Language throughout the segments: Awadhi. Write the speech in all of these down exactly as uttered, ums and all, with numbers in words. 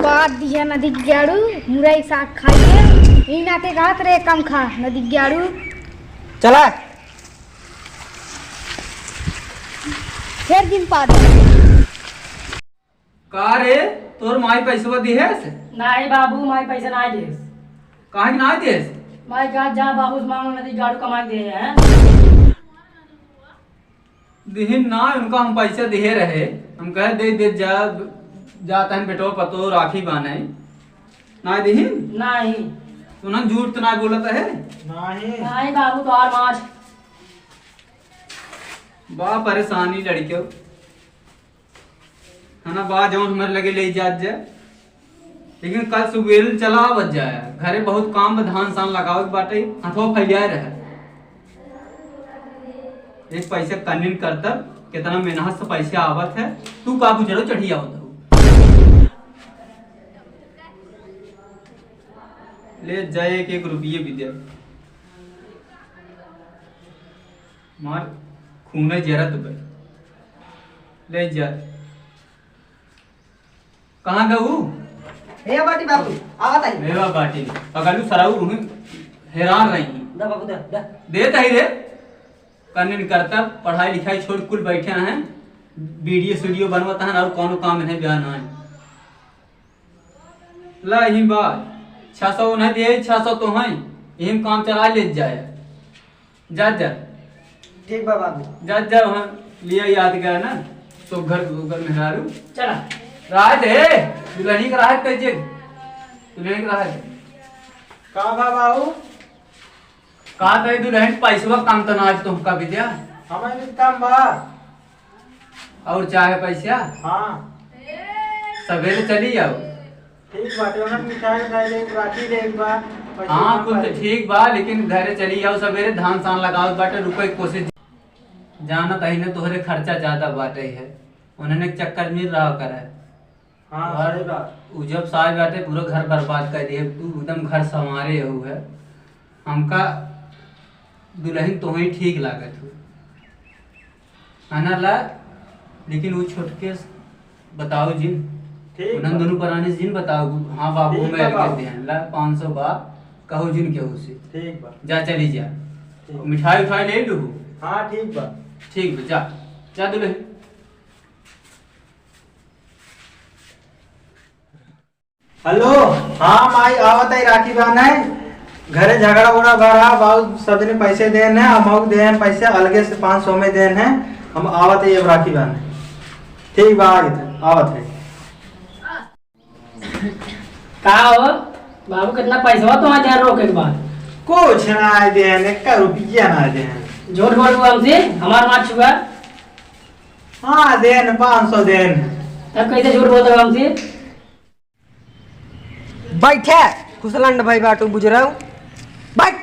बात दिया नदी गाड़ू, मुरई साग खाइए। ई नाते कहत रहे कम खा नदी गाड़ू। चला। फिर दिन पा दे। का रे, तोर माई पैसवा दिहेस? नाही बाबू, माई पैसा नाही दिहेस। काहे के नाही दिहेस? माई कहा जा बाबू से मांग नदी गाड़ू कमाई दे हैं। दिहिन ना, उनका हम पैसा दिहे रहे, हम कहे दे दे जा, जात हन बेटो पतो राखी बान्हे। ना दिहिन? नाही। तू ना झूठ तो ना बोलत है? नाही। नाही बाबू, तोहार माछ। बा परेशानी लड़के। है ना, बा जौन हमरे लगे ले जात जाए। लेकिन कल सुबेरे चला आवत जाए, घरे बहुत काम बा, धान सान लगावे के बाटे, हथवा फैलियाए रहे। एक पैसे कनिन करतब, कितना मेहनत से पैसे आवत है, तू का बुझलो चढ़ी आवत हो। ले जाए एक एक रुपये भी दे। मार खूने जरत बे। ले जा। कहाँ गऊ? हे बाटी बाबू, आवत आई। मेवा बाटी। पगलू सराऊ हुई हैरान रही। दा बाबू, दा, दा। देत ही रे। कनिन करतब, पढ़ाई लिखाई छोड़ कुल बैठे हैं। वीडियो सीडियो बनवत हैं और कौनो काम नहीं बयान है। ला, यही बात। छह सौ उन्हें दिए, छह सौ तो हैं। यही में काम चला ले जाए। जा, जा। ठीक बा बाबू। जा, जा, वहाँ लिया याद गया ना। तो घर, घर में हारू। चला। राज है, दुल्हनी का राहत कहिए। दुल्हनी का राहत। का बा बाबू? का तई दुल्हन पैसवा काम त ना आज तुमका विद्या? हमें भी काम बा। और चाहे पैसा? हाँ। सवेरे चली जाओ। ठीक बाटे, उन्हें मिठाई उठाई ले, राखी ले एक बार। पैसा हाँ, ना कुल तो पाए। ठीक बा, लेकिन घरे चली जाओ सवेरे, धान सान लगावत बाटे, रुके के कोशिश। जानत ही ने तोहरे खर्चा ज्यादा बाटे है, उन्हें चक्कर मिल रहा करे। हाँ, और सही बात। उ जब साज बाटे, पूरा घर बर्बाद कर दिए। तू एकदम घर संवारे हऊ है। हमका दुल्हन तोहई ठीक लागत हो, है ना ला? लेकिन वो छोटके स-, बताओ जिन, ठीक उन्हन बा। दोनों परानी से जिन बताओ, हाँ बाबू, ठीक मैं बा अलगे बाबू। देहन ला, पाँच सौ बा, कहो जिन केहू से। ठीक बा। जा, चली जा। ठीक। मिठाई उठाई ले लू। हाँ, ठीक बा। ठीक बा, जा, जा दुल्हन। हेलो, हाँ माई, आवत है राखी बान्हे। घरे झगड़ा उगड़ा भरा, बाबू सब दिन पैसे देन है, हम देन पैसे अलगे से पाँच सौ में देन है। हम आवत है अब राखी बान्हे। ठीक बा, आवत, आवत है। का हो बाबू, कितना पैसा तुम्हारे ध्यान रोके के बाद? कुछ ना देन, एक रुपया ना देन। झूठ बोल तू हमसे, हमार मार छुआ। हाँ, देन, पाँच सौ देन। तब कैसे झूठ बोलते हो हमसे? बैठे, खुसलंड भाई बाटू बुझ रहा हूँ। बैठ।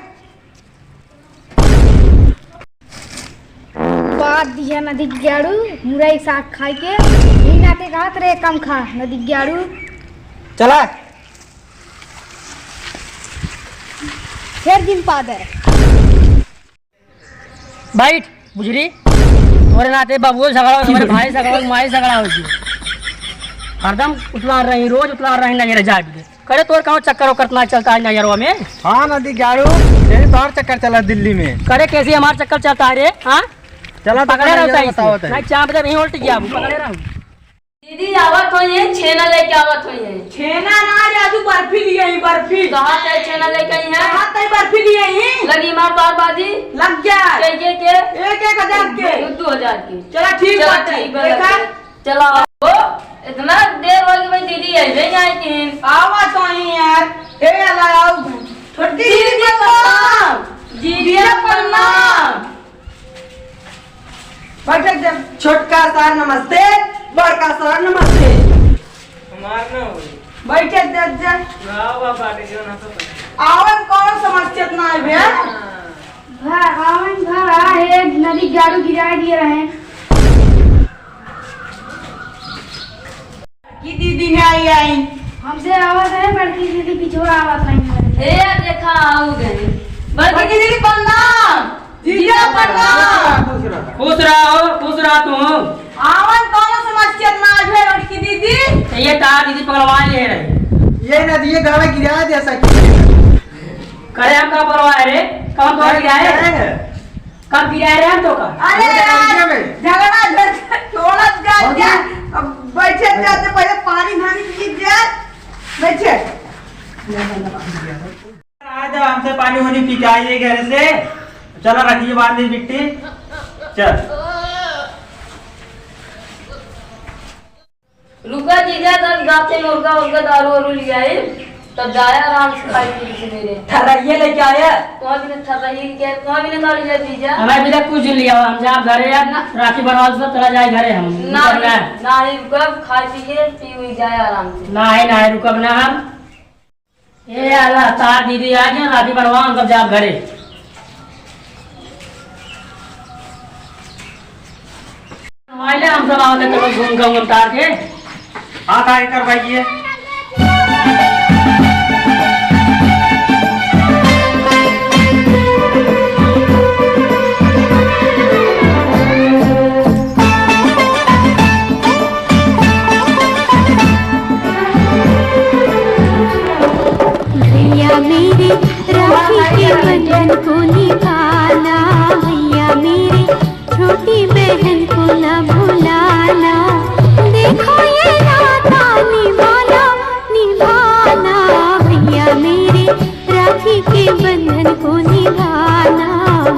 बात दिया नदी गाड़ू, मुरई साग खाई के, ई नाते कहत रहे कम खा नदी गाड़ू। चला। फिर दिन पा दे। बैठ, बुझरी, तोरे नाते बबुओ झगड़ा हो, तुम्हारे भाई झगड़ा हो, माई झगड़ा हो जी। हरदम उतला रही, रोज उतला रही, नजर जाए भी। करे तोर कहूँ चक्कर ओकर ना चलता है नजरवा में? हाँ, नदी गाड़ू, यही तोहर चक्कर चला दिल्ली में। करे कैसे हमार चक्कर चलता है रे, हाँ? चला तो पकड़े रहो नजर सही से। बताओ तो। नहीं, चाप दे, नहीं उल्ट गया, पकड़े रहो। दीदी आवत होई है, छेना लेके आवत होई है। छेना ना, राजू बर्फी लिए ही, बर्फी। कहाँ से छेना लेके आई है? कहाँ से बर्फी लिए ही? लगी मार तोर बाजी। लग गया। के, के, के? एक, एक हजार के। दो, दो हजार के। चला ठीक चला बाटे। ठीक बा, देखा? लग गया। चला। ओ, इतना देर हो गई भाई, दीदी अइबे नहीं आई तीन। आवा तो ही यार। हे अला आओ। छोटी दीदी दीदी प्रणाम। दीदी प्रणाम। बैठक जब छोटका सार नमस्ते, बड़का सार नमस्ते। हमार ना होई। बैठक जब जब ना बाबा के जो ना सब। आवन कौन समस्या ना है भैया? भा-, आवन भा, हे नदी गाड़ू गिरा दिए रहे। की दीदी नहीं आई, आई। हमसे आवत है, बड़की दीदी पिछुआ आवत नहीं है। ए, देखा, आऊ गए। बड़की दीदी, प्रणाम। जीजा, प्रणाम। खुश रहो, खुश रहो तू। आवन कौन समस्या ना है, बड़की दीदी? ये तार दीदी पगलवा ले रहे। ए, नदिये गाड़ा गिरा दे सकी। करे हम का परवाह है रे? कौन तो गिराए? गिराए है। कब गिराए रे हम तो का? अरे अरे, यार, नदिये में। झगड़ा झंझट छोड़त जा, हो गया? जा। अब बैठे जाते पहले पानी धानी पी जा। बैठे। आज हमसे पानी वानी पी के आइए घर से। चलो रखिए बांध दी बिट्टी। चल। रुका जीजा, तब जाते मुर्गा उर्गा दारू वारू ले आई, तब जाया आराम से खाई पी के मेरे। ठर्रइया लेके आया? तुम्हारे बिना ठर्रइया लेके आया, तुम्हारे बिना का लिया जीजा? हमारे बिना कुछ नहीं लिया, हम जा घरे अब ना। राखी बनवा सब चला जाए घरे हम। ना, रुकब ना। ना ही रुकब, खाई पी के पी हुई जाए आराम से। ना है, ना है, रुकब ना हम। ए आला, तार दीदी आ गया, राखी बनवा, हम सब जाब घरे। आइले हम सब आवत है, चलो घूम के उतार के। हाँ, का एकर भाई ये? भैया मेरे राखी के बंधन को निभाना, भैया मेरे छोटी बहन को ना भुलाना। देखो ये नाता निभाना, निभाना, भैया मेरे राखी के बंधन को निभाना,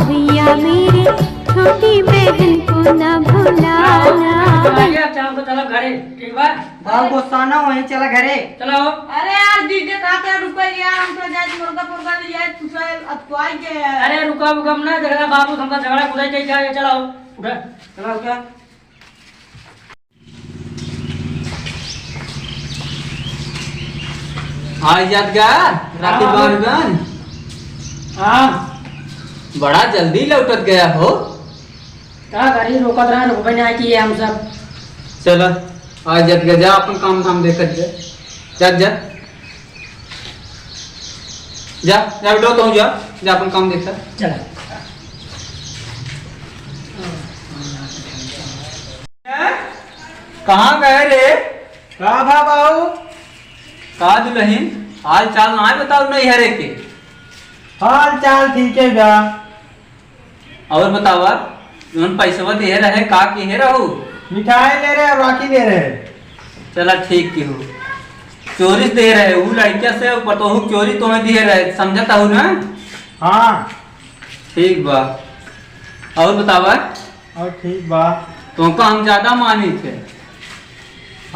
भैया मेरे छोटी बहन को ना भुलाना। भैया, चलो तो चलो घरे, ठीक बा? बाबू गुस्सा ना हो, चला घरे। चलो। अरे यार, दीदी कहते हैं, रुको यार, हम तो जाए मुर्गा पुर्गा ले आए, खुशा अब तो आ गए यार। अरे रुका, रुका, हम ना देखना बाबू, हमका झगड़ा खुदाई कहीं क्या है, चलो। उठा। चला, उठा। आ जात का, राती हाँ, बाबू। बाहर बन। हाँ। बड़ा जल्दी लौटत गया हो। का करी, रोकत रहा, रुकबे ना किए हम सब। चला, आ जात गया, जा अपन काम धाम देखत जा। जा, जा। जा, जा बेटो, तू जा, जा अपन काम देखा। चला। कहाँ गए रे? का भा बाऊ? का दुलहिन, हाल चाल नाय बताऊ नैहरे के? हाल चाल ठीक है बा। और बतावा, जौन पैसवा दिहे रहे, का किहे रहू? मिठाई ले रहे और राखी ले रहे। चला ठीक किहू। चोरी से दिहे रहे, ऊ लड़किया से पतोहू के चोरी तोहे दिहे रहे, समझत हऊ ना? हाँ। ठीक बा। और बतावा? और ठीक बा। तोहका हम ज्यादा मानी थे।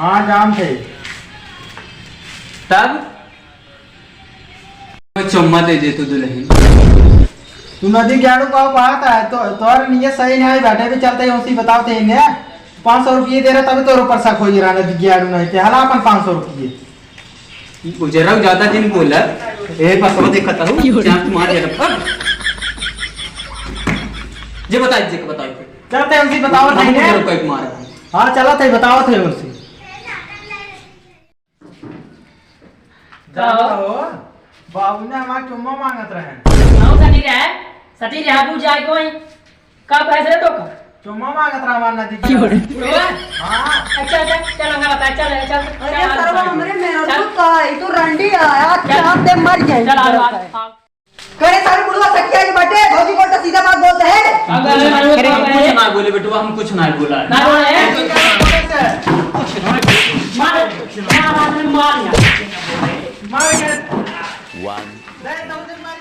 हाँ, जान थे। तब? चुम्मा दे दे तू दुलहिन। तू नदी के आड़ू पाव पात है, तो तोर नियत सही नहीं बाटे, भी चलते ही उसी बताओ थे इन्हें। पाँच सौ रुपये दे रहे, तभी तोर ऊपर शक हो रहा नदी के आड़ू नहीं थे। हला अपन पाँच सौ रुपये। उजरा ज्यादा दिन बोला। ए, बस वो देखता हूँ, चांद मार दे रहा। जे बताई, जे बताई। चलते हैं उसी बताओ थे हम इन्हें। उजरा कोई मारा। हाँ, चला थे, बताओ थे उसी। का हो? जानता हो, बाबू ने हमार चुम्मा मांगत रहे। हाँ, सती रहे, सती रहे, बाबू जाए कोई। का पैसे तो का? चुम्मा मांगत रहा हमार नदी के। बुढ़वा? हाँ। अच्छा, अच्छा, चल, अंगा बता, चल, चल, अरे, चल, सरवा, चल, हमरे मेहरारू चल। का, ई तो रंडी आया, चल। चाप दे, मर जाए। चल, आ, आ, आ। करे सारे बुढ़वा सखिया के बटे, भौजी को तो सीधा बात बोलते हैं। अगर अरे, अरे, हम कुछ ना बोले बेटवा, हम कुछ ना बोला। ना बोले? कुछ ना बोले। मार, मार, मार, मार। मार। One. नहीं, दो दिन मार।